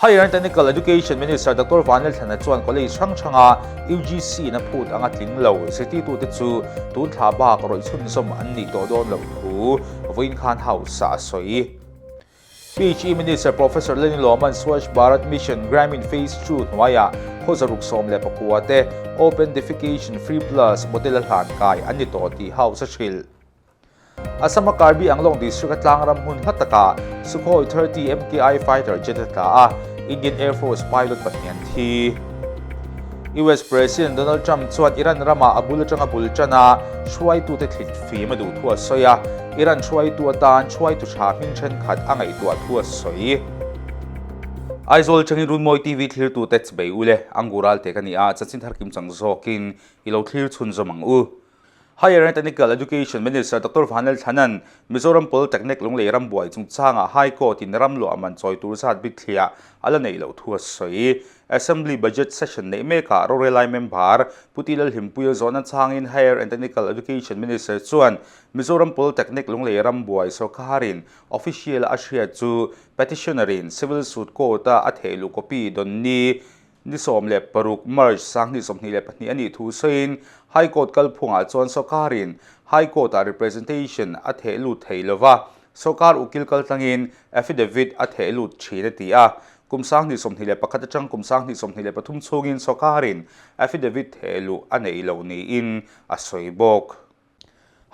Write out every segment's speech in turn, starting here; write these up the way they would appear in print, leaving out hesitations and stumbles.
Higher and Technical Education Minister Doctor Vanlalthlana chuan college hrang hranga UGC in a phut anga tling lo zirtirtute chu tun thla bak rawih chhunzawm an nih tawh dawn loh thu vawiin khan House ah a sawi. PHE Minister Professor Lenin Lawman Swachh Bharat Mission Gramin Phase ii hnuaiah khaw 119 te Open Defecation Free Plus model a hlan kai an ni tawh tih House a hrilh. Assam-a Karbi Anglong District-a tlangram hmun hla takah Sukhoi 30 MKI fighter jet a tla a, Indian Air Force pilot pahnih an thi. US President Donald Trump chuan Iran ramah a bul atanga bul tan a, hruaitute thlit fim a duh thu a sawi a, Iran hruaitu atan hruaitu tha hming thenkhat a ngaihtuah thu a sawi. Aizawl changin Runmawi TV thlirtute chbei u le, Angural te ka ni a, chanchin thar kim chang zawkin i lo thlir chhunzawm ang u. Higher and Technical Education Minister Doctor Vanlal Thlanan Mizoram Polytechnic Lunglei rambuai chungchangah High Court in ram luah man chawi tur zat bithliah a la neih loh thu a sawi. Assembly Budget Session neih mekah rorelai member Pu Ti Lalhlimpuia zawhna changin Higher and Technical Education Minister chuan Mizoram Polytechnic Lunglei rambuai sawrkarin official a hriat chu petitioner in Civil Suit Court a a thehluh copy dawn ni Ni 16 March 2022 a nih thu sawiin High Court kalphungah chuan sawrkarin High Court-ah representation a theh lut thei lo va, sawrkar ukil kaltlangin affidavit a theh lut thin a ti a. Kum 2021 atang kum 2023 chhungin sawrkarin affidavit theh luh a neih loh niin a sawi bawk.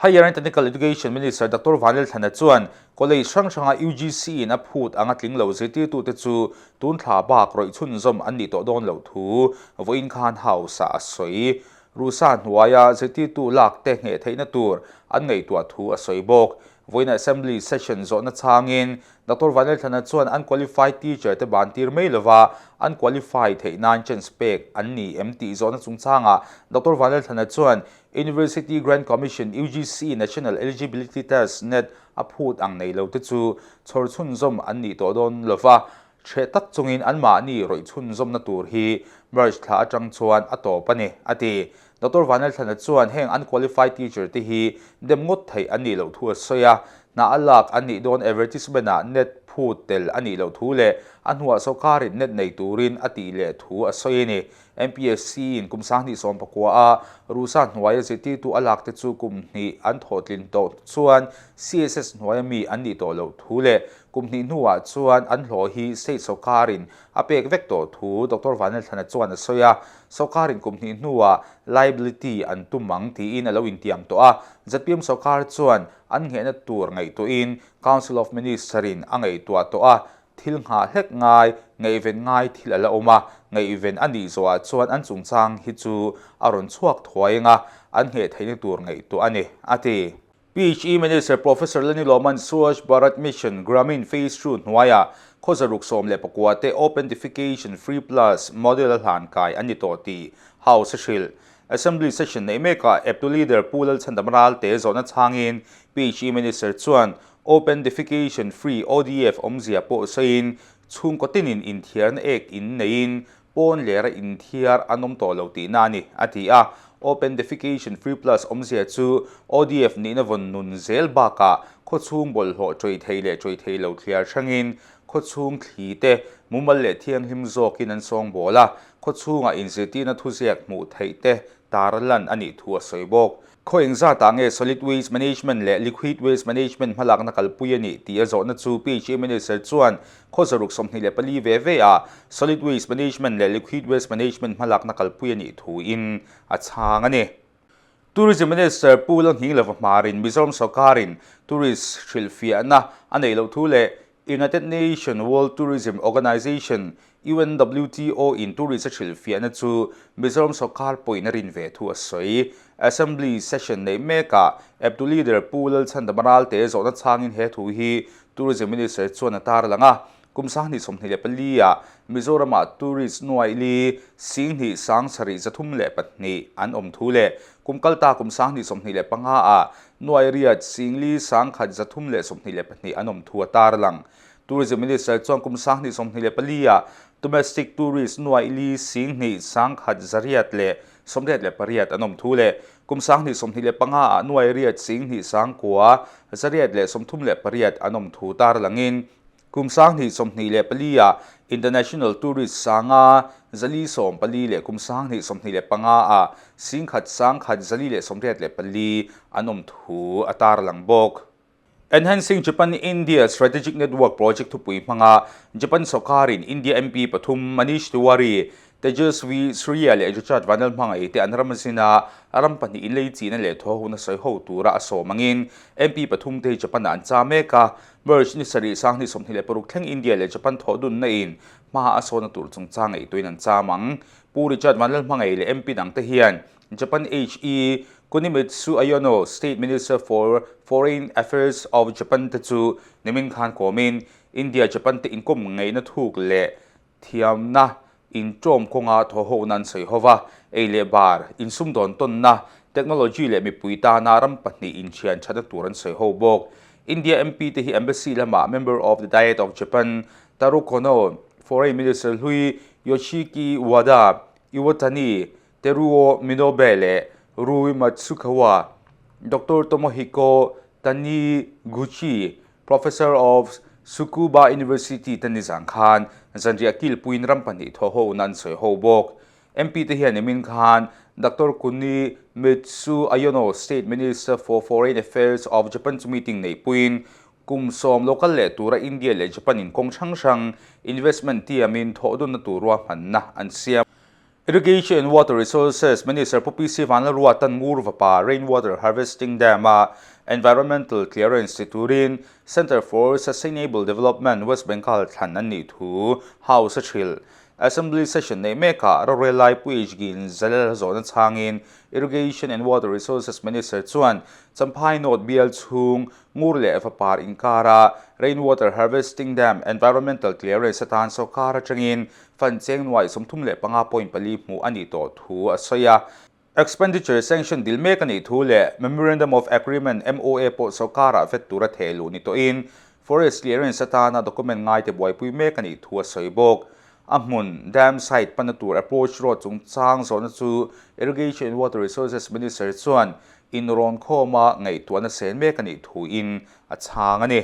Higher and Technical Education Minister Doctor Vanlalthlana chuan college hrang hranga UGC in a phut anga tling lo zirtirtute chu tun thla bak rawih chhunzawm an nih tawh dawn loh thu vawiin khan House ah a sawi. Rusa hnuaia zirtirtu lak te ngheh theihna tur an ngaihtuah thu a sawi bawk. Vawiin Assembly session zawhna changin Doctor Vanlalthlana chuan unqualified teacher te ban tir mai lova unqualified theih nan chance pek an ni em tih zawhna chungchangah Doctor Vanlalthlana chuan University Grant Commission, UGC, National Eligibility Test, net, a phut ang nei lo te chu chhawr chhunzawm an nih tawh dawn lova, hreh tak chungin anmahni rawih chhunzawmna tur hi March thla atang chuan a tawp a ni, a ti. Doctor Vanlalthlana chuan heng unqualified teacher te hi dem ngawt theih an nih loh thu a sawi a, hna a lak an nih dawn advertisement-ah net phut tel a nih loh thu leh a hnuah sawrkarin net nei turin a tih leh thu a sawi a ni. MPSC in kum 2019 a Rusa hnuaia zirtirtu a lak te chu kum hnih an thawhtlin tawh chuan CSS hnuaia mi an nih tawh loh thu leh kum hnih hnuah chuan an hlawh hi state sawrkarin a pek vek tawh thu Doctor Vanlalthlana chuan a sawi a, sawrkarin kum hnih hnuah liability an tum ang tiin a lo intiam tawh a, zpm sawrkar chuan an nghehna tur ngaihtuahin Council of Minister-in a ngaihtuah tawh a, Thil nghah hlek ngai, ngaihven ngai thil a la awm a, ngaihven a nih zawhah chuan an chungchang hi chu a rawn chhuak thuai eng a, an ngheh theihna tur ngaihtuah a ni, a ti. PHE Minister Professor Lani Lawman Swachh Bharat Mission Gramin Phase ii hnuaiah khaw 119 te Open Defecation Free Plus model a hlan kai an ni tawh tih House a hrilh. Assembly session neih mekah eptu leader Pu Lalchhandam Ralte zawhna chhangin PHE Minister chuan Open Defecation Free, ODF, awmzia pawh sawiin chhungkaw tinin inthiarna ek in neiin pawn lera inthiar an awm tawh lo tihna a ni, a ti a. Open Defecation Free Plus awmzia chu ODF nihna vawn nun zel bakah khawchhung bawlhhlawh ṭawih thei leh ṭawih thei lo thliar hrangin khawchhung thli te mumal leh thianghlim zawkin an sawngbawl a, khawchhungah inzirtirna thuziak hmuh theih te tar lan a nih thu a sawi bawk. Khaw engzatah nge Solid Waste Management leh Liquid Waste Management hmalakna kalpui a nih tih a zawhna chu PHE Minister chuan khaw 124 ve ve ah Solid Waste Management leh Liquid Waste Management hmalakna kalpui a nih thuin a chhang a ni. Tourism Minister Pu Lalnghinglova Hmarin Mizoram sawrkarin tourist hrilhfiahna a neih loh thu leh United Nation World Tourism Organization, UNWTO, in tourist a hrilhfiahna chu Mizoram sawrkar pawhin a rin ve thu a sawi. Assembly session neih mekah eptu leader Pu Lalchhandama Ralte zawhna chhangin he thu hi Tourism Minister chuan a tarlang a. Kum 2024 ah Mizoramah tourist nuaih li 2 732 an awm thu leh kum kalta kum 2025 ah Nuai riat 4 132 an awm thu a tarlang. Tourism Minister chuan kum 2024 ah domestic tourist nuai li 2 188 an awm thu leh kum 2025 ah nuai riat 2 9 8 an awm thu tarlangin. Kum 2024 ah International Tourist 5 4 14 leh kum 2025 ah 10 1 184 an awm thu a tarlang bawk. Enhancing Japan-India Strategic Network Project thupui hmanga Japan sawrkarin India MP pathum Manish Tiwari, Tejasvi Surya leh Richard Vanlalhmangaih te an ram zina ram pahnih inlei chihna leh thaw hun a sawi ho tura a sawm angin MP pathum te hi Japan-ah an cha mek a. March ni sarih 2026 thleng India leh Japan thawh dunna in hma a sawna tur chungchang ngaihtuahin an cham ang. Pu Richard Vanlalhmangaih leh MP dangte hian Japan HE Kunimitsu Ayono, State Minister for Foreign Affairs of Japan te chu nimin khan kawmin India Japan te inkawm ngaihna thuk leh thiamna inṭawm kawnga thawhhohna an sawi ho va, ei leh bar, insumdawn tawnna, technology leh mipui tana ram pahnih inthian thatna tur an sawi ho bawk. India MP te hi Embassy lamah Member of the Diet of Japan Taro Kono, Foreign Minister hlui Yoshiki Wada, Iwatani Teruo Minobe leh Rui Matsukawa, Doctor Tomohiko Taniguchi, Professor of Tsukuba University te nizan khan zanriah kilpuiin ram pahnih thaw ho na an sawi ho bawk. MP te hian nimin khan Doctor Kunimitsu Ayono, State Minister for Foreign Affairs of Japan chu meeting neihpuiin kum sawm lo kal leh tura India leh Japan in kawng hrang hrang investment tiamin thawhdunna tur ruahmanna an siam. Irrigation and Water Resources Minister Pu PC Vanlalruatan Ngurvapa Rainwater Harvesting Dam-a Environmental Clearance ti turin Centre for Sustainable Development, West Bengal thlan an nih thu House a hrilh. Assembly Session neih mekah rorel lai Pu HG Zalel zawhna chhangin Irrigation and Water Resources Minister chuan Champhai North bial chhung Ngur leh Vapar inkara Rainwater Harvesting Dam Environmental Clearance atan sawrkar atangin fund cheng nuai 35.4 hmuh a nih tawh thu a sawi a. Expenditure sanction dil mek a nih thu leh Memorandum of Agreement, MOA, pawh sawrkarah vet tura theh luh ni tawhin Forest Clearance atana document ngaite buaipui mek a nih thu a sawi bawk. A hmun, dam site pana tur approach road chungchang zawhna chu Irrigation and Water Resources Minister chuan inrawn khawma ngaihtuahna sel mek a nih thuin a chhang a ni.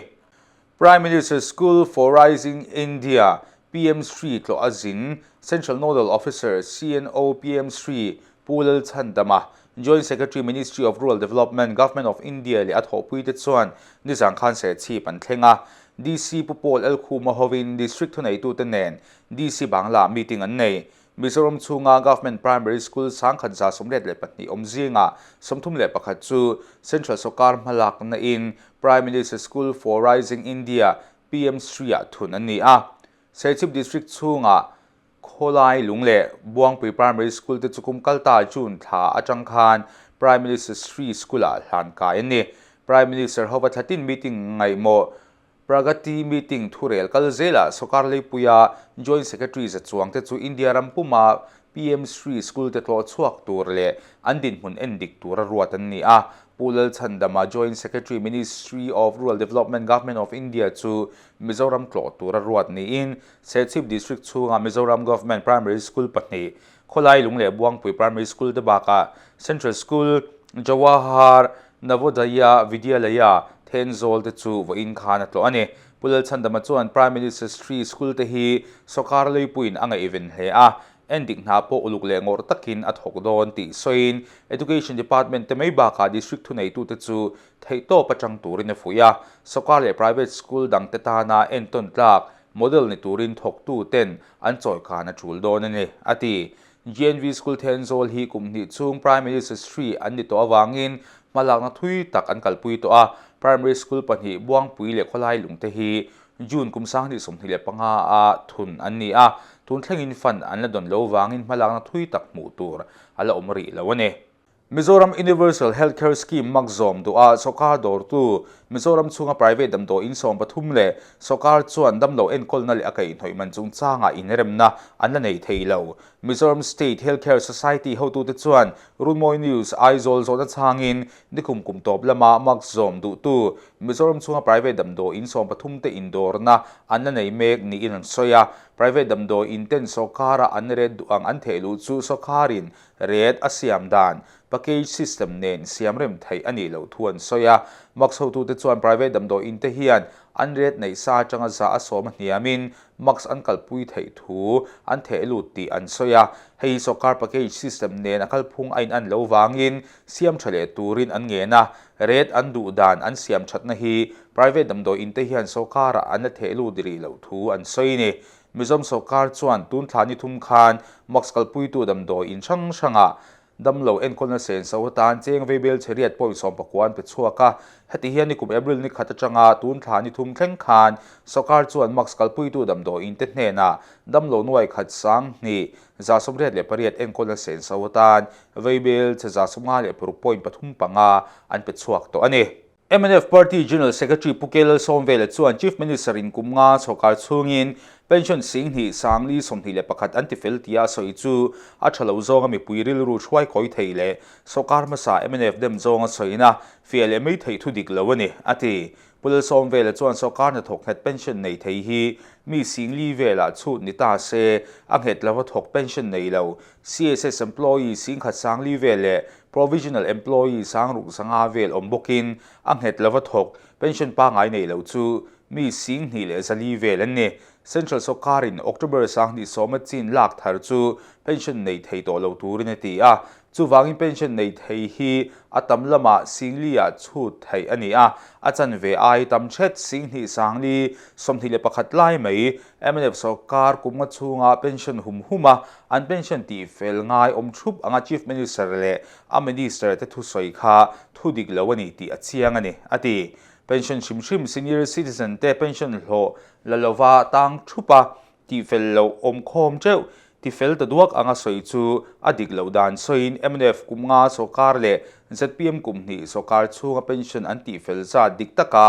Prime Minister's School for Rising India, PM Shri tlawh a zin, Central Nodal Officer, CNO, PM Shri Pu Lalchhandama, Joint Secretary Ministry of Rural Development, Government of India leh a thawhpuite chuan nizan khan Serchhip an thleng a. DC Pu Paul Elkhuma hovin District thuneitute nen DC Bangla meeting an nei. Mizoram chhunga Government Primary School 1182 awm zingah 31 chu Central sawrkar hmalakna in Prime Minister School for Rising India, PM Shri-ah thun an ni a. Serchhip District chhunga Khawlai Lung leh Buangpui Primary School te chu kum kalta June thla atang khan Prime Minister Shri School-ah hlan kai an ni. Prime Minister hova thlatin meeting ngaihmawh Pragati meeting thurel kal zelah sawrkar leipuia Joint Secretary za chuang te chu India ram puma PM Shri School te tlawh chhuak tur leh an dinhmun en dik tura ruat an ni a. Pu Lalchhandama Joint Secretary Ministry of Rural Development Government of India chu Mizoram tlawh tura ruat niin Serchhip District chhunga Mizoram Government Primary School pahnih Khawlai Lung leh Buangpui Primary School te bakah Central School, Jawahar Navodaya Vidyalaya, Thenzawl te chu vawiin khan a tlawh a ni. Pu Lalchhandama chuan Prime Minister's Tree School te hi sawrkar leipuiin a ngaihven hle a, endik hna pawh uluk leh ngawrh takin a thawk dawn tih sawiin Education Department te mai bakah District thuneitute chu theihtawp atang turin a fuih a, sawrkar leh private school dangte tana entawn tlak model ni turin thawktu ten an chawikan a tul dawn a ni, a ti. GNV School Thenzawl hi kum hnih chhung Prime Minister Shri an ni tawh avangin hmalakna thui tak an kalpui tawh a, Primary School pahnih Buangpui leh Khawlai Lungte hi June kum 2025 a thun an ni a, tun thlengin fund an la dawn lo vangin hmalakna thui tak hmuh tur a la awm rih lo a ni. Mizoram Universal Health Care Scheme mak zawm duh a sawrkar dawrtu Mizoram chhunga private damdawi in 13 leh sawrkar chuan damlo enkawlna leh a kaihhnawih man chungchangah inremna an la nei thei lo. Mizoram State Health Care Society hotute chuan Runmawi News Aizawl zawhna chhangin nikum kum tawp lama mak zawm duhtu Mizoram chhunga private damdawi in 13 te indawrna an la nei mek niin an sawi a. Private damdawi in ten sawrkara an ret duh ang an thehluh chu sawrkarin Ret a siam dan, package system nen siam rem theih a nih loh thu an sawi a. Max hotute chuan private damdawi in te hian an rate neih sa atanga 100% a hniamin Max an kalpui theih thu an theh lut tih an sawi a, hei hi sawrkar package system nen a kalphung a inan lo vangin siam tha leh turin an ngen a, rate an duh dan an siam thatna hi private damdawi in te hian sawrkarah an la theh lut rih loh thu an sawi a ni. Mizoram sawrkar chuan tun thla ni thum khan Max kalpuitu damdawi in hrang hrangah Damlo enkawlna senso atan cheng veibel chheriat point 19 an pe chhuak a, heti hian nikum April ni khat atanga tun thla ni thum thleng khan sawrkar chuan mask kalpuitu damdawiin te hnenah damlo nuai khat 2188 enkawlna senso atan veibel chhe 56 point pathum panga an pe chhuak tawh a ni. Mnf Party General Secretary Pu K Lalsawmvela chuan Chief Minister in kum nga chhawkar chhungin pension 10 sangli 21 an tifel tia a sawi chu a tha lo zawnga mipui rilru hruai kawi thei leh sawrkar hmasa mnf dem zawnga sawina fiah leh mai theih thu dik lo a ni, a ti. Pu Lalsawmvela chuan sawrkar hnathawk nghet pension nei thei hi mi 4000 velah chhut ni ta se, a nghet lova thawk pension nei lo CSS employee 10,000 sangli vel leh Provisional employee 600 zanga vel awm bawkin a nghet lova thawk pension pangngai nei lo chu mi 2400 vel an ni. Central sawrkarin October 2010 a chin lak thar chu pension nei thei tawh lo turin a ti a, chuvangin pension nei thei hi a tam lamah 4000 ah chhut theih a ni a, a chanve ai tam thet 10,000 sangli 21 lai mai Mnf sawrkar kum nga chhunga pension hum hum a, an pension tih fel ngai awm thup anga Chief Minister leh a Minister te thusawi kha thu dik lo a ni tih a chiang a ni, a ti. Pension hrim hrim senior citizen te pension hlawh la lova tang thup a, tih fel loh awm khawm teuh ti fel ta duak anga sawi chu a dik loh dan sawiin mnf kum nga sawrkar leh zpm kum hnih sawrkar chhunga pension an tih fel zat dik taka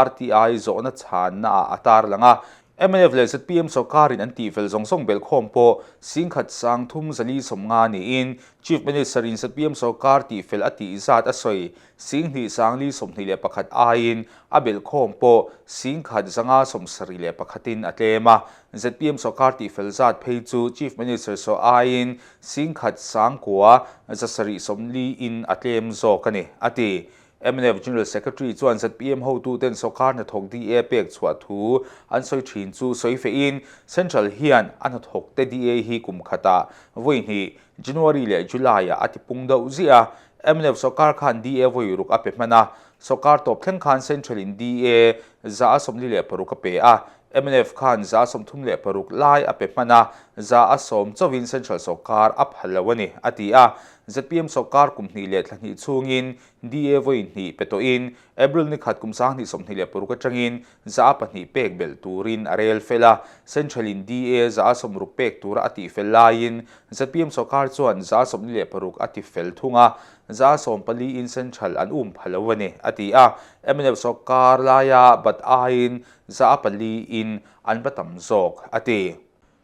RTI zawhna chhanna ah a tarlang a. Mnf leh zpm sawrkarin an tih fel zawng zawng belhkhawm pawh 10,000 390 niin Chief Minister in zpm sawrkar tih fel a tih zat a sawi 10,000 sangli 21 aiin a belhkhawm pawh 10,000 571 in a tlem a. Zpm sawrkar tih fel zat phei chu Chief Minister saw aiin 10,000 sangkua 740 in a tlem zawk a ni, a ti. Mnf General Secretary chuan zpm hotuten sawrkar hnathawk DA pek chhuah thu an sawi thin chu sawi fehin Central hian a hnathawkte DA hi kum khatah vawi hnih January leh July ah a tipung deuh ziah a, mnf sawrkar khan DA vawi ruk a pe hman a, sawrkar tawp thleng khan Central in DA 146 a pe a, mnf khan 136 lai a pe hman a, 110 chauhin Central sawrkar a pha lo a ni, a ti a. Zpm sawrkar kum hnih leh thla hnih chhungin DA vawi hnih pe tawhin April ni khat kum 2026 atangin 2% pek belh turin a rel fel a, Central in DA 60% pek tura a tih fel laiin zpm sawrkar chuan 46% a ti fel thung a, 14% in Central an um pha lo a ni, a ti a. Mnf sawrkar laia bat aiin 4% in an va tam zawk, a ti.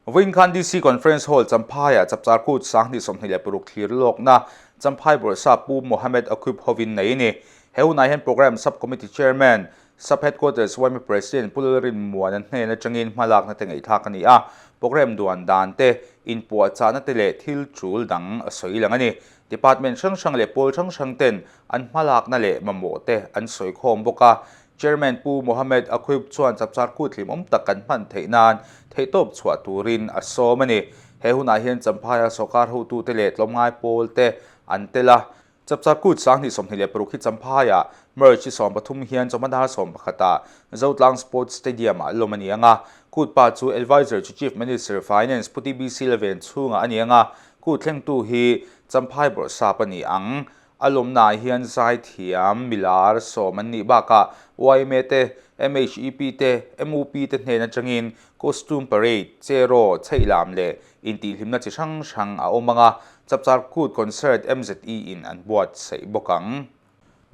Vawiin khan DC Conference Hall Champhaiah Chapchar Kut 2026 thlir lawkna Champhai Bawrhsap Pu Mohammed Aquib hovin nei a ni. He hunah hian Programme Sub-Committee Chairman, Sub Headquarters yma President Pu Lalrinmuana hnen atangin hmalakna te ngaihthlak a ni a, programme duan dan te, inpuahchahna te leh thil tul dang a sawi lang a ni. Department hrang hrang leh pawl hrang hrang ten an hmalakna leh mamawh te an sawi khawm bawk a. Chairman Pu Mohammed Aquib chuan chapchar kut hlimawm tak kan hman theih nan theihtawp chhuah turin a sawm a ni. He hunah hian Champhaia sawrkar hotute leh tlawmngai pawl te an tel a. Chapchar kut 2026 hi Champhaiah March hi 13 hian chawhma 11 ah Zotlang Sports Stadium ah lawm a ni ang a. Kut pa chu Adviser chu Chief Minister Finance Pu TBC Laven chhungah a ni ang a. Kut thlengtu hi Champhai Bawrhsap a ni ang. A lawmnaah hian zaithiam, milar, sawm an nih bakah yma te, MHEP te, MUP te hnen atangin costume parade, cheraw, chheihlam leh intihhlimna chi hrang hrang a awm ang a, Chapchar Kut Concert MZE in an buatsaih bawk ang.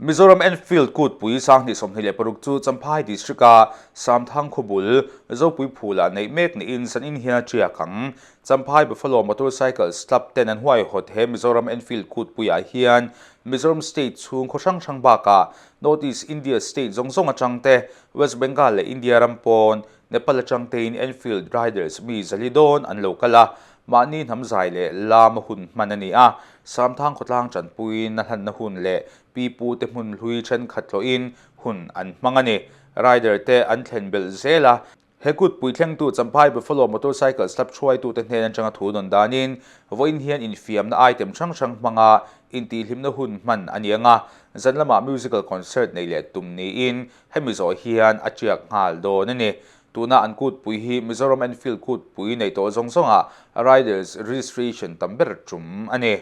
Mizoram Enfield Kutpui 2026 chu Champhai District-a Samthang khawbul Zopui phulah neih mek niin zanin hian a tiak ang. Champhai Buffalo Motorcycles Club ten an huaihawt he Mizoram Enfield Kutpuiah hian Mizoram State chhung khaw hrang hrang bakah North East India State zawng zawng atang te, West Bengal leh India ram pawn Nepal atang tein Enfield Riders mi zali dawn an lo kal a, mahni hnam zai leh lama hun hman a ni a. Samthang khawtlang tanpuiin a hlanna hun leh pipu te hmun hlui thenkhat tlawhin hun an hmang a ni. Rider te an thlen belh zel a. He kut pui thlengtu Champhai Buffalo Motorcycle Club hruaitute hnen atanga thu dawn danin vawiin hian infiamna item hrang hrang hmanga intihhlimna hun hman a ni ang a, zan lamah musical concert nei leh tum niin hemi zawh hian a tiak nghal dawn a ni. Tuna an kut pui hi Mizoram Enfield kut pui nei tawh zawng zawngah riders registration tam ber tum a ni.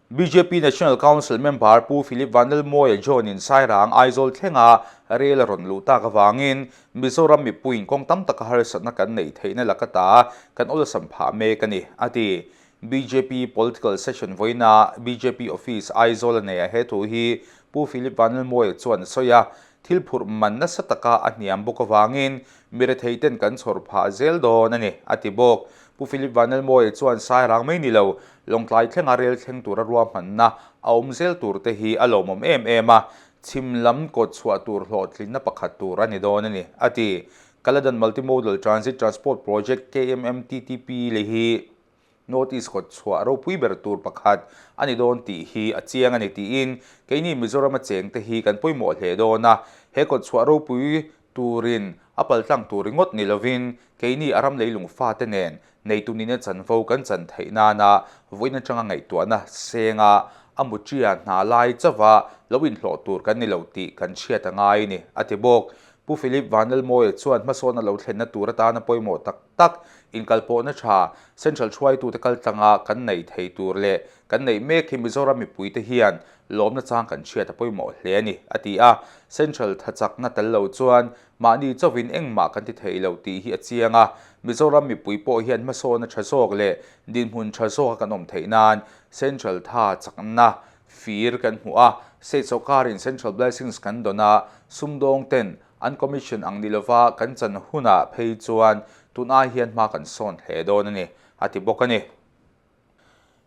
Bjp National Council member Pu Philip Vanlalmawia John-in Sairang Aizawl thlenga rel a rawn luh tak avangin Mizoram mipuiin kawng tam taka harsatna kan neih theihna laka ta kan awlsam phah mek a ni, a ti. Bjp Political Session vawiina bjp Office Aizawl a nei a he thu hi Pu Philip Vanlalmawia chuan a sawi a, thil phurh man nasa taka a hniam bawk avangin mi retheiten kan chhawr phah zel dawn a ni, a ti bawk. Pu Philip Vanlalmawia chuan Sairang mai ni lo, Lawngtlai thlenga rel thleng tura ruahmanna a awm zel tur te hi a lawmawm em em a, chhim lam kawt chhuah tur hlawhtlinna pakhat tur a ni dawn a ni, a ti. Kaladan Multimodal Transit Transport Project, KMMTTP, leh hi North East kawt chhuah ropui ber tur pakhat a ni dawn tih hi a chiang a ni tiin keini Mizorama chengte hi kan pawimawh hle dawn a, he kawt chhuah ropui Turin a paltlang tur ringawt ni lovin keini a ram leilung fate nen neitu nihna chanvo kan chan theih nana vawiin atanga ngaihtuahna senga a muṭia hna lai chauha lo inhlawh tur kan ni lo tih kan hriat a ngai a ni, a ti bawk. Pu Philip Vanlalmawia chuan hmasawn a lo thlenna tur atana pawimawh tak tak inkalpawhna tha Central hruaitute kaltlanga kan nei thei tur leh kan neih mek hi Mizoram mipuite hian lawmna chang kan hriat a pawimawh hle a ni, a ti a. Central thachakna tel lo chuan mahni chauhin engmah kan ti thei lo tih hi a chiang a. Mizoram mipui pawh hian hmasawna tha zawk leh dinhmun tha zawka kan awm theih nan Central tha chakna fir kan hmu a. State sawrkarin Central Blessings kan dawn a, sumdawng ten an commission ang ni lova kan chan hunah phei chuan tun ai hian hma kan sawn hle dawn a ni, a ti bawk a ni.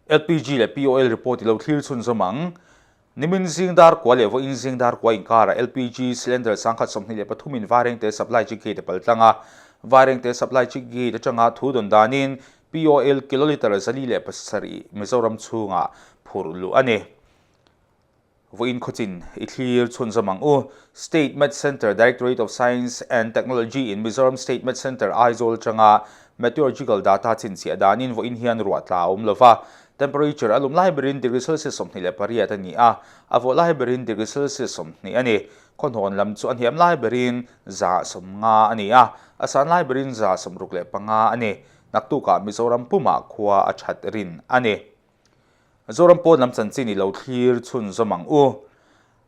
LPG leh POL report i lo thlir chhunzawm ang. Nimin zing dar kua leh vawiin zing dar kua inkarah LPG cylinder 123 in Vairengte supply chi gate a pal tlang a. Vairengte supply chi gate atanga thu dawn danin POL kilolitre 407 Mizoram chhungah phurh luh a ni. Vawiin khawchin i thlir chhunzawm ang u. State Met Centre Directorate of Science and Technology in Mizoram State Met Centre Aizawl atanga Meteorological data chhinchhiah danin vawiin hian ruah tla a awm lova. Temperature a lum lai berin degree Celsius 28 a ni a, a vawh lai berin degree Celsius 20 a ni. Khawhnawn lam chu a hniam lai berin 150 a ni a, a san lai berin 65 a ni. Naktukah Mizoram pumah khua a that rin a ni. Zoram pawn lam chanchin i lo thlir chhunzawm ang u.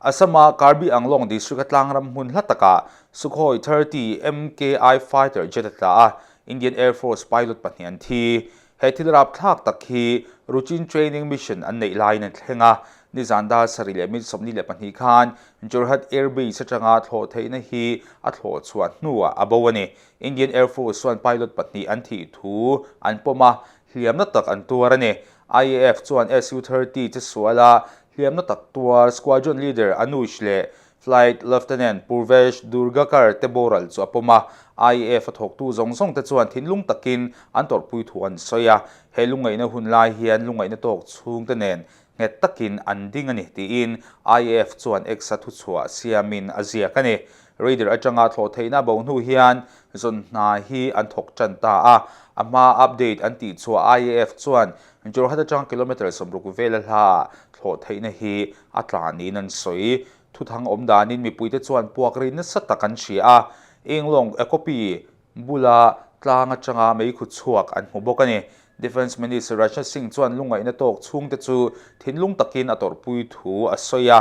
Assam-a Karbi Anglong District-a tlangram hmun hla takah Sukhoi 30 MKI fighter jet a tla a, Indian Air Force pilot pahnih an thi. He thil rapthlak tak hi routine training mission an neih laiin an thleng a, nizan dar sarih leh minute 22 khan Jorhat Air Base atanga thlawh theihna hi a thlawh chhuah hnuah a bo a ni. Indian Air Force chuan pilot pahnih an thih thu an pawm a, hliamna tak an tuar a ni. IAF chuan Su-30 che suala hliamna tak tuar Squadron Leader Anuj leh Flight Lieutenant Purvesh Durgakar te boral chu a pawm a. IAF a thawktu zawng zawng te chuan thinlung takin an tawrhpui thu an sawi a. He lungngaihna hun lai hian lungngaihna tawk chhungte nen nghet takin an ding a ni tiin IAF chuan X-a thuchhuah siamin a ziak a ni. Raider atanga thlawh theihna bo hnu hian zawn hna hi an thawk tan ta a, a hma update an tih chhuah IAF chuan Jorhat atanga kilometre 60 vela hla thlawh theihna hi a tla niin an sawi. Thuthang awm danin mipuite chuan puak ri nasa tak an hria a, Englong Ekopi bula tlang atanga meikhu chhuak an hmu bawk a ni. Defence Minister Rajnath Singh chuan lungngaihna tawk chhungte chu thinlung takin a tawrhpui thu a sawi a.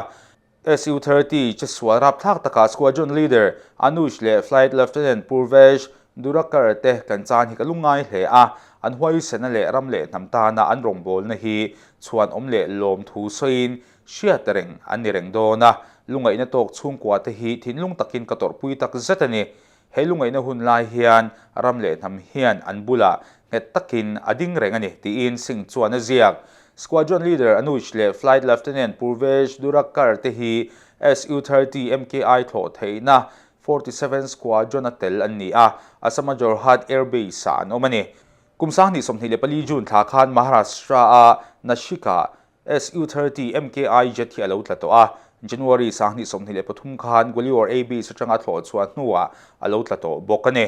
Su-30 che sual rapthlak takah Squadron Leader Anuj leh Flight Lieutenant Purvesh Durakar te kan chan hi ka lungngai hle a, an huaisena leh ram leh hnam tana an rawngbawlna hi chhuan awm leh lawm thu sawiin hriat reng an ni reng dawn a, lungngaihna tawk chhungkua te hi thinlung takin ka tawrhpui tak zet a ni. He lungngaihna hun lai hian ram leh hnam hian an bulah nghet takin a ding reng a ni, tiin Singh chuan a ziak. Squadron Leader Anuj leh Flight Lieutenant Purvesh Durakar te hi Su-30 MKI thlawh theihna 47 Squadron-a tel an ni a, Assam-a Jorhat Air Base-ah an awm a ni. Kum 2024 June thla khan Maharashtra-a Nashik-ah Su-30 MKI jet hi a lo tla tawh a, January 2023 khan Gwalior Airbase atanga thlawh chhuah hnuah a lo tla tawh bawk a ni.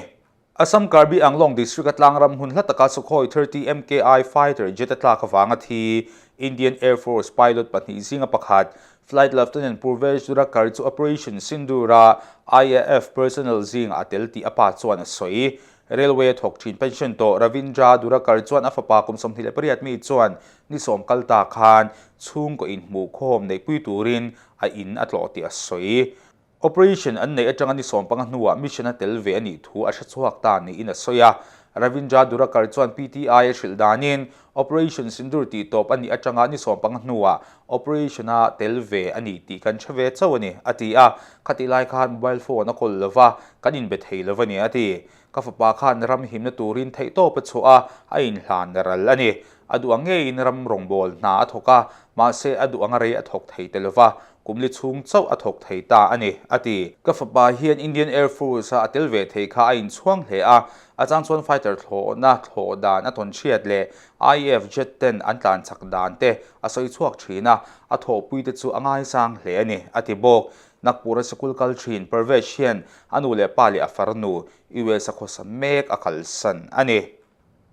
Assam Karbi Anglong District-a tlangram hmun hla taka Sukhoi 30 MKI fighter jet a tlak avanga thi Indian Air Force pilot pahnih zinga pakhat Flight Lieutenant Purvesh Durakar chu Operation Sindoor-a IAF personnel zingah a tel tih a pa chuan a sawi. Railway a thawk thin pension tawh Ravindra Durakar chuan a fapa kum 28 mi chuan ni sawm kal ta khan chhungkaw inhmuhkhawm neihpui turin a in a tlawh tih a sawi. Operation an neih atanga ni 15 hnuah mission a tel ve a nih thu a hre chhuak ta niin a sawi a. Ravindra Durakar chuan PTI a hrilh danin Operation Sindoor tih tawp a nih atanga ni 15 hnuah operation a tel ve a ni tih kan hre ve chauh a ni, a ti a. Khatih lai khan mobile phone a kawl lova, kan inbe thei lo a ni, a ti. Ka fapa khan ram himna turin theihtawp a chhuah a, a inhlan ral a ni. A duh ang ngeiin ram rawngbâwl hna a thawk a, mahse a duh anga rei a thawk thei ta lova, kum li chhung chauh a thawk thei ta a ni, a ti. Ka fapa hian Indian Air Force-a a tel ve thei kha a inchhuang hle a, a chang chuan fighter thlawhna thlawh dan a tawn hriat leh IAF jet ten an tlan chak dan te a sawi chhuak thin a, a thawhpui te chu a ngaisang hle a ni, a ti bawk. Nagpur-a sikul kal thin Parvesh hian a nu leh pa leh a farnu US-a khawsa mek a kalsan a ni.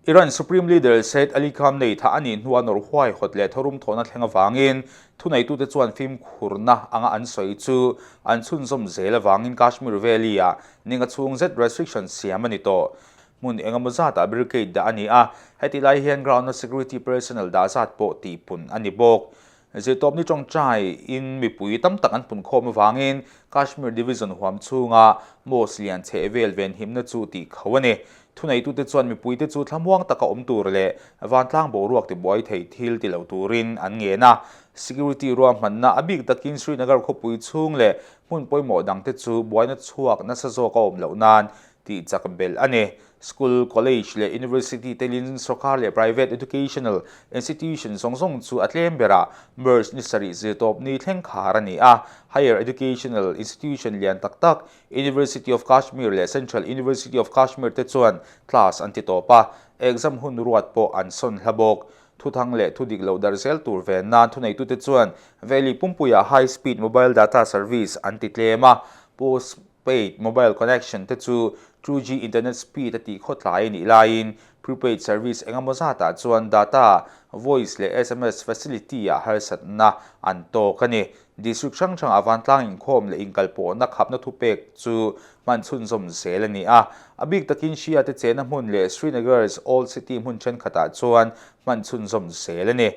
Iran Supreme Leader Sayyid Ali Khamenei thah a nih hnua nawr huaihawt leh tharum thawhna thleng avangin thuneitute chuan fimkhurna anga an sawi chu an chhunzawm zel avangin Kashmir Valley-ah ninga chhung zet restriction siam a ni tawh. Hmun engemaw zatah barricade dah a ni a, hetih lai hian ground-a security personnel dah zat pawh tihpun a ni bawk. Zirtawpni tawngtai in mipui tam tak an punkhawm avangin Kashmir Division huam chhunga mosque lian chheh vel venhimna chu tih kho a ni. Thuneitute chuan mipuite chu thlamuang taka awm tur leh vantlang boruak tibuai thei thil ti lo turin an ngen a. Security ruahmanna a bik takin Srinagar khawpui chhung leh hmun pawimawh dangte chu buaina chhuak nasa zawk a awm loh nan tih chak belh a ni. School, college leh university telin sawrkar leh private educational institution zawng zawng chu a tlem berah March ni sarih zirtawp ni thleng khar a ni a. Higher educational institution lian tak tak University of Kashmir leh Central University of Kashmir te chuan class an ti tawp a, exam hun ruat pawh an sawn hla bawk. Thuthang leh thudik loh darh zel tur ve nan thuneitute chuan Valley pumpuiah high speed mobile data service an ti tlem a, post Paid mobile connection te chu 2G internet speed a tih khawtlai a nih laiin prepaid service engemaw zatah chuan data, voice leh sms facility ah harsatna an tawk a ni. District hrang hrangah vantlang inkhawm leh inkalpawhna khapna thupek chu hman chhunzawm zel a ni a. A bik takin Shia te chena hmun leh Srinagar's Old City hmun thenkhatah chuan hman chhunzawm zel a ni.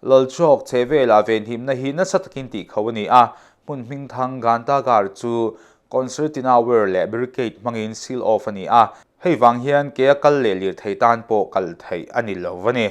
Lalchawk che velah venhimna hi nasa takin tih kho a ni a, hmun hmingthang Gantagar chu concertina wire leh barricade hmangin seal off a ni a, hei vang hian ke a kal leh lirthei tan pawh kal theih a ni lo a ni.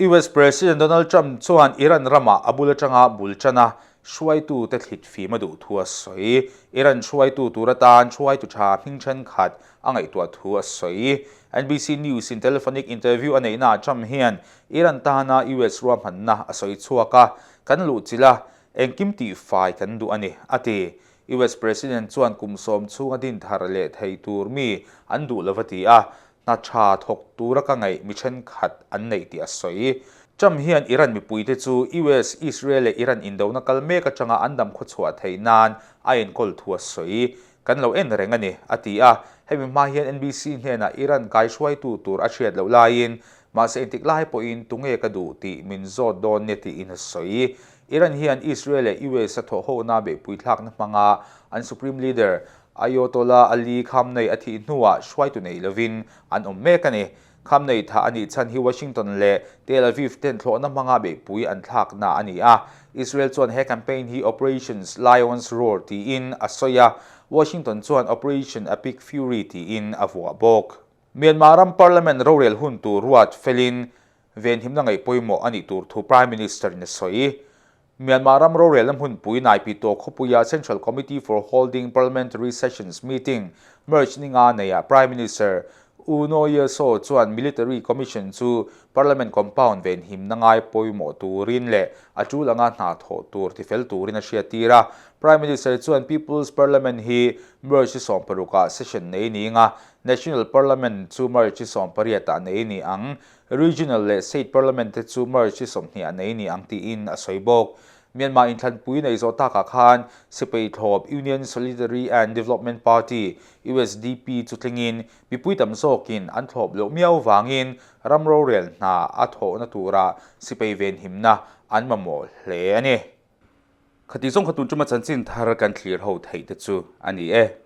US President Donald Trump chuan Iran ramah a bul atanga bul tan a, hruaitute thlit fim a duh thu a sawi. Iran hruaitu tur atan hruaitu tha hming thenkhat a ngaihtuah thu a sawi. NBC News in telephonic interview a neihnaah Trump hian Iran tana US ruahmanna a sawi chhuak a, kan luhchilh a, engkim tihfai kan duh a ni, a ti. US President chuan kum sawm chhunga din thar leh thei tur mi an duh lo a ti a, hna tha thawk tura ka ngaih mi thenkhat an neih tih a sawi. Trump hian Iran mipuite chu US, Israel leh Iran indona kal mek atanga an dam khawchhuah theih nan a enkawl thu a sawi. Kan lo en reng a ni, a ti a. Hemi hma hian NBC hnenah Iran kaihruaitu tur a hriat loh laiin Mahse engtik lai pawhin tunge ka duh tih min zawt dawn nia tiin a sawi. Iran hian Israel leh US a thawhhona beihpui thlakna hmanga an Supreme Leader Ayatollah Ali Khamenei a thih hnuah hruaitu nei lovin an awm mek a ni. Khamenei thah a nih chhan hi Washington leh Tel Aviv ten thlawhna hmanga beihpui an thlakna a ni a. Israel chuan he campaign hi Operations Lion's Roar tiin a sawi a, Washington chuan Operation Epic Fury tiin a vuah bawk. Myanmar ram Parliament rorel hun tur ruat felin venhimna ngaih pawimawh a nih tur thu Prime Minister in a sawi. Myanmar ram rorelna hmunpui Naypyidaw khawpuia Central Committee for Holding Parliamentary Sessions meeting March ni nga neiah Prime Minister U Noe Saw chuan Military Commission chu Parliament compound venhimna ngai pawimawh turin leh a tul anga hna thawh tur tifel turin a hriattir a. Prime Minister chuan People's Parliament hi March 16 ah session nei ni nga National Parliament chu March 18 ah nei ni ang, Regional leh State Parliament te chu March 20 ah nei ni ang tiin a sawi bawk. Myanmar inthlanpui nei zawh takah khan sipai thlawp Union Solidary and Development Party, usdp, chu tlingin mipui tam zawkin an thlawp loh miau vangin ram rorel hna a thawhna tura sipai venhimna an mamawh hle a ni. Khati zawng kha tun tuma chanchin thar kan thlir ho theih te chu a ni e.